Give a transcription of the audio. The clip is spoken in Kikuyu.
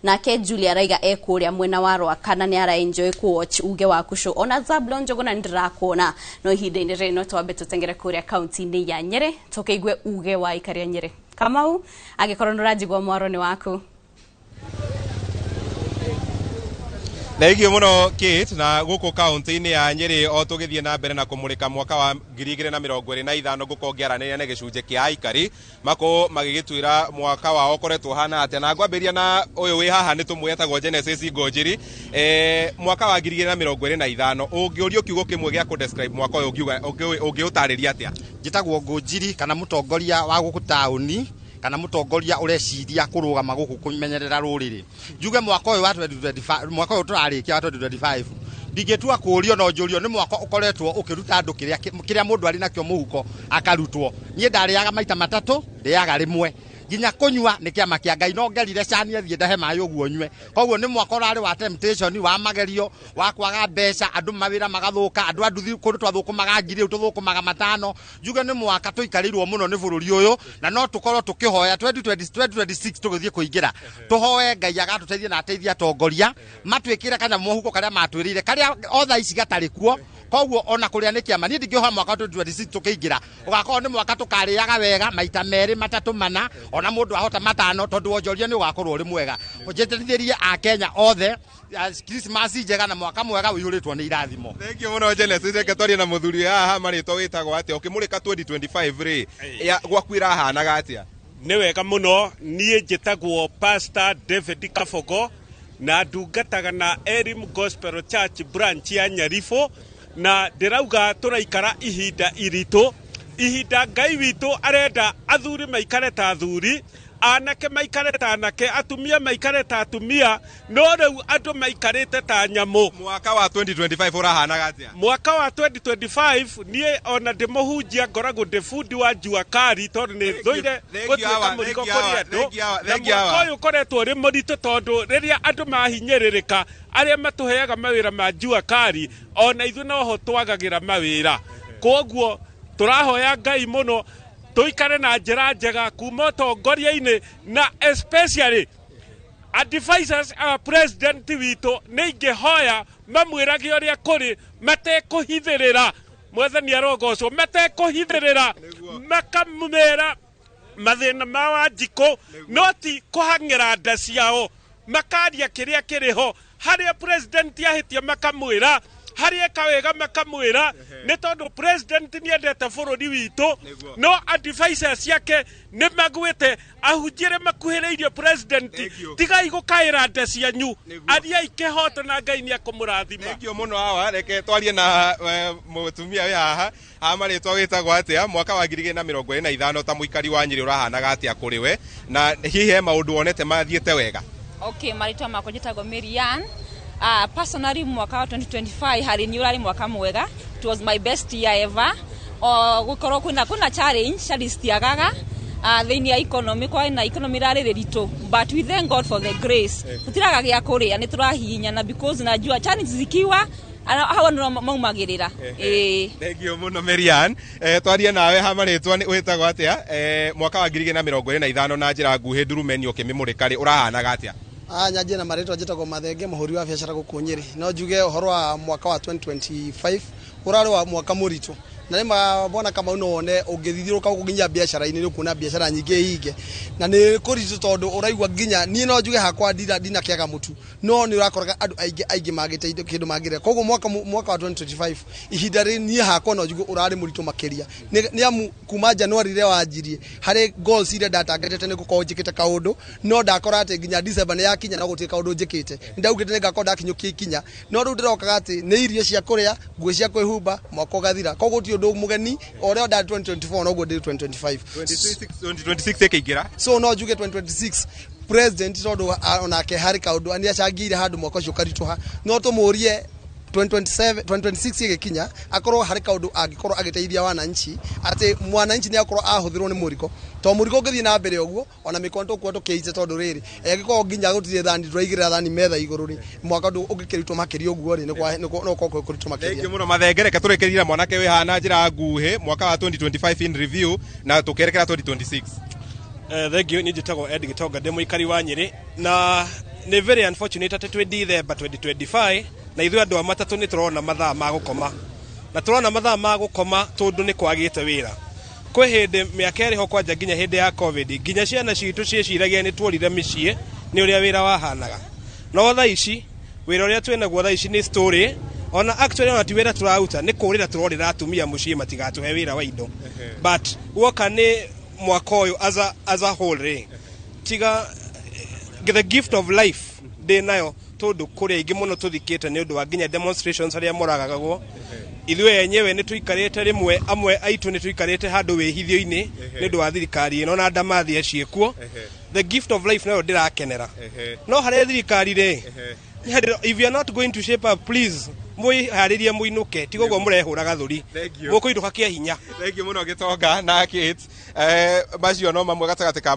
Nake Julia araiga e kũrĩa mwena wa Rwaka na nĩ ara enjoy ku watch Uge Waku Show. Ona Zablon Njũgũna nĩ ndĩrakuona. No ihinda-inĩ rĩrĩ no twambe tũtengere kũrĩa kaunti-inĩ ya Nyĩrĩ tũkĩigue uge wa aikari a Nyĩrĩ. Kamau, angĩkorwo nĩ ũranjigua, mwaro nĩ waku. Thengiũ mũno, Kate. Na gũkũ kaunti-inĩ ya Nyĩrĩ, o tũgĩthiĩ na mbere na kũmũrĩka mwaka wa 2025, ngũkorwo ngĩaranĩria na gĩcunjĩ kĩa aikari makorwo magĩgĩtwĩra mwaka wao ũkoretwo ũhana atĩa. Na ngwambĩrĩria na ũyũ wĩ haha, nĩ tũmwe etagwo Genesis Ngũnjiri. Mwaka wa 2025, ũngĩũrio kiugo kĩmwe gĩa kũ-describe mwaka ũyũ, ũngiuga ũngĩũtarĩria atĩa? Njĩtagwo Ngũnjiri, kana mũtongoria wa gũkũ taũni, kana mũtongoria ũreciria kũrũgama gũkũ kũmenyerera rũrĩrĩ. Njuge mwaka ũyũ wa 2025, mwaka ũyũ tũrarĩkia wa 2025, ndingĩtua kũũrio no njũrio, nĩ mwaka ũkoretwo ũkĩruta andũ kĩrĩa kĩrĩa mũndũ arĩ nakĩo mũhuko akarutwo. Niĩ ndarĩaga maita matatũ, ndĩaga rĩmwe. Nginya kũnyua nĩ kĩama kĩa Ngai, no ngerire cani athiĩ ndahe maĩ ũguo nyue. Koguo nĩ mwaka ũrarĩ wa temptation, wa magerio, wa kwaga mbeca, andũ mawĩra magathũka, andũ a nduthi kũndũ twathũkũmaga 1000 rĩu tũthũkũmaga 500. Njuge nĩ mwaka tũikarĩirwo mũno nĩ bũrũri ũyũ, na no tũkorwo tũkĩhoya 2020 2026 tũgĩthiĩ kũingĩra, tũhoe Ngai agatũteithia na ateithie atongoria matwĩkĩre kanyamũ mũhuko karĩa matwĩrĩire, karĩa o thaa ici gatarĩ kuo. Koguo ona kũrĩa nĩ kĩama, niĩ ndingĩhoya mwaka wa 2026 tũkĩingĩra ũgakorwo nĩ mwaka tũkarĩaga wega maita merĩ, matatũ, mana, ona mũndũ ahota matano, tondũ wonjoria nĩ ũgakorwo ũrĩ mwega. Njĩtĩrithĩrie Akenya othe Christmas njega na mwaka mwega ũiyũrĩtwo nĩ irathimo. Thengiũ mũno, Genesis. Reke twarie na mũthuri wĩ haha, marĩtwa wĩtagwo atĩa? Ũkĩmũrĩka 2025 rĩ, ya gwaku ĩrahanaga atĩa? Nĩ wega mũno. Niĩ njĩtagwo Pastor David Kabogo na ndungataga na Elim Gospel Church branch ya Nyaribũ, na ndĩrauga tũraikara ihinda iritũ, ihinda Ngai witũ arenda athuri maikare ta athuri, anake maikare ta anake, atumia maikare ta atumia, no rĩu andũ maikarĩte ta nyamũ. Mwaka wa 2025 ũrahanaga atĩa? Mwaka wa 2025, niĩ ona ndĩ mũhunjia, ngoragwo ndĩ bundi wa jua kari, tondũ nĩ thũire Thank you, gũtuĩka Awa. mũrigo Thank you, kũrĩ Awa. andũ. Thank you, Awa. Na Thank you, mwaka Awa. ũyũ ũkoretwo ũrĩ mũritũ, tondũ rĩrĩa andũ mahinyĩrĩrĩka, arĩa matũheaga mawĩra ma jua kari, ona ithuĩ noho twagagĩra mawĩra. Koguo tũrahoya Ngai mũno tũikare na njĩra njega kuma ũtongoria-inĩ, na especially advisors a president witũ. Nĩ ingĩhoya mamwĩrage ũrĩa kũrĩ matekũhithĩrĩra. Mwathani arogocwo. Matekũhithĩrĩra, makamwĩra mathĩna ma Wanjikũ, no ti kũhang'ĩra nda ciao, makaria kĩrĩa kĩrĩ ho. Harĩa president ahĩtia makamwĩra, harĩa eka wega makamwĩra, nĩ tondũ president nĩ endete bũrũri witũ, no advisors ciake nĩ magwĩte. Ahunjia arĩa makuhĩrĩirie president, Thank you. tigai gũkaĩra nda cianyu. Nĩguo. Ariai kĩhoto na Ngai nĩ akũmũrathima. Thank you mũno, Awa. Reke twarie na mũtumia wĩ haha. Haha marĩtwa wĩtagwo atĩa? Mwaka wa 2025 ta mũikari wa Nyĩrĩ ũrahanaga atĩa kũrĩ we, na hihi he maũndũ wonete mathiĩte wega? Okay, marĩtwa makwa njĩtagwo Marian. Personally, mwaka wa 2025 harĩ niĩ ũrarĩ mwaka mwega. It was my best year ever. O gũkorwo kwĩna challenge citiagaga thĩinĩ ya economy, kwa na economy ĩrarĩ rĩritũ, but we thank God for the grace. Tũtiraga gĩa kũrĩa, nĩ tũrahihinyana because najua challenge zikiwa hau nĩro maumagĩrĩra. Ĩĩ. Thank you mũno, Marian. Twarie nawe ha marĩtwa wĩtagwo atĩa? Mwaka wa 2025 na njĩra nguhĩ, ndurumeni ũkĩmĩmũrĩka rĩ, ũrahanaga atĩa? Nyanjie na marĩtwa, njĩtagwo Mathenge, mũhũri wa biacara gũkũ Nyĩrĩ. No njuge ũhoro wa mwaka wa 2025 ũrarĩ wa mwaka mũritũ, na rĩma bwana Kamau no wone ũngĩthiũrũrũka gũkũ nginya biacara-inĩ, nĩ ũkuona biacara nyingĩ hinge na nĩ kũritũ, tondũ ũraigua nginya niĩ no njuge hakwa ndinakĩaga mũtu, no nĩ ũrakoraga andũ aingĩ aingĩ magĩte indo kĩndũ mangĩrĩa. Koguo mwaka wa 2025, ihinda rĩ niĩ hakwa no njuge ũrarĩ mũritũ makĩria, nĩ amu kuma January rĩrĩa wanjirie, harĩ goals iria ndatangatĩte nĩ gũkorwo njĩkĩte kaũndũ, no ndakora atĩ nginya December nĩ yakinya no gũtirĩ kaũndũ njĩkĩte. Nĩ ndaugĩte nĩ ngakorwo ndakinyũkia ikinya, no rĩu ndĩrokaga atĩ nĩ irio cia kũrĩa, nguo cia kwĩhumba, mwaka ũgathira. Koguo gũtirĩ ũndũ mũgeni, o ũrĩa ndarĩ 2024 noguo ndĩ 2025. 2026 ĩkĩingĩra. So no njuge 2026 president, tondũ onake harĩ kaũndũ nĩ acangĩire handũ mwaka ũcio ũkaritũha, no tũmũrie 2027, 2026 ĩgĩkinya akorwo harĩ kaũndũ angĩkorwo agĩteithia wananchi, atĩ mwananchi nĩ akorwo ahũthĩrwo nĩ mũrigo, to mũrigo ũngĩthiĩ na mbere ũguo, ona mĩkwa tũkuo tũkĩite, tondũ rĩrĩ angĩkorwo nginya gũtirĩ thani tũraigĩrĩra thani metha igũrũ rĩ, mwaka ũngĩkĩrutwo makĩria ũguo rĩ, no ũkorwo kũritũ Thank makĩria. you mũno, Mathenge. Reke tũrĩkĩrĩrie na mwanake wĩ haha na njĩra nguhĩ, mwaka wa 2025 in review na tũkĩerekera 2026. Thank you. Niĩ njĩtagwo Ed Gĩtonga, ndĩ mũikari wa Nyĩrĩ, na Nĩ very unfortunate atĩ twĩ December 2025 na ithuĩ andũ a matatũ nĩ tũrona mathaa ma gũkoma, na tũrona mathaa ma gũkoma tondũ nĩ kwagĩte wĩra. Kwĩ hĩndĩ mĩaka ĩrĩ ho kwanja, nginya hĩndĩ ya COVID, nginya ciana citũ ciĩciragia nĩ tuorire mĩciĩ nĩ ũrĩa wĩra wahanaga. No thaa ici wĩra ũrĩa twĩnaguo thaa ici nĩ story. Ona actually ona ti wĩra tũraruta, nĩ kũrĩra tũrorĩra atumia mũciĩ matigatũhe wĩra wa indo. But woka nĩ mwaka ũyũ as a whole rĩ, tiga the gift of life ndĩ nayo, tondũ kũrĩ aingĩ mũno tũthikĩte nĩ ũndũ wa nginya demonstrations arĩa moragagwo. Ithuĩ enyewe nĩ tũikarĩte, rĩmwe amwe aitũ nĩ tũikarĩte handũ wĩhithio-inĩ nĩ ũndũ wa thirikari ĩno na ndamathia ciĩkuo. The gift of life nayo ndĩrakenera, no harĩa thirikari rĩ, if you are not going to shape up, please mwĩharĩrie mũinũke, tiga ũguo mũrehũra gathũri. Thank you. Mũkũinũka kĩa hinya. Thank you mũno, Gĩtonga na Kate. Macio no mamwe gatagatĩ ka